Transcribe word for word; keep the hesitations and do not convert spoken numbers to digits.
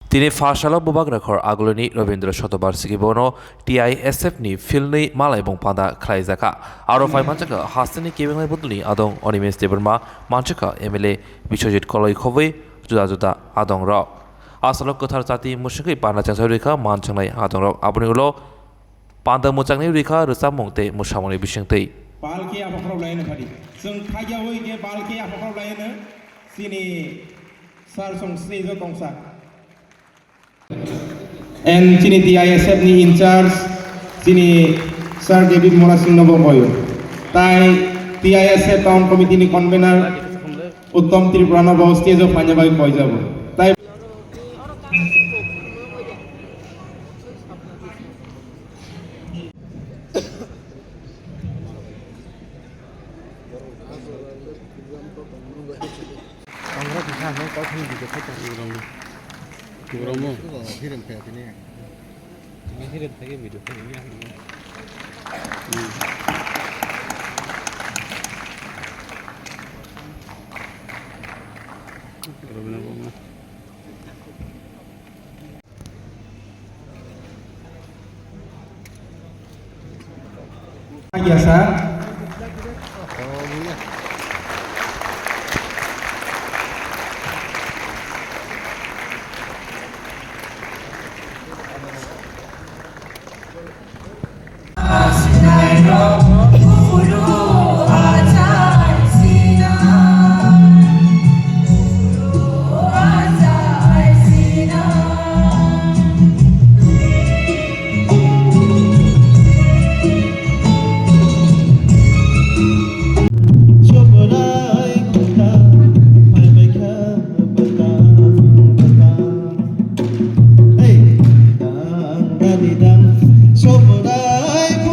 Tini pha salo Bubagra khor agulini Rabindra Shatobarshiki bono T I S F ni philnwi malaibung panda khlaijakha. Aro phai manjakha hasteni kebengnai bodolni adong Animesh Debbarma, manjakha M L A Biswajit Koloi khobwi juda juda adongrok. Asalo kwthar jati mwswngwi panda chengsa rwikha manchangnai adongrok. Aboni ulo panda mwchangni rwikha rwchapmung tei mwsamungni bisingtwi. Palki apakhorok laino phadi. Chwng phaiya oi khe palki apakhorok laino chini sir song stage o tongsa. And chini T I S F ni in charge, chini Sir David Mora Singh no bo koyo. Tai T I S F Town Committee ni convener Uttom Tripura no bo stage o phaina bai koijabo. Tai Ang rok kha ang kok thang video kha tong rong. Rong mo. Hirim kha tini. Hirim kha video kha ni. Rong mo. Yasa,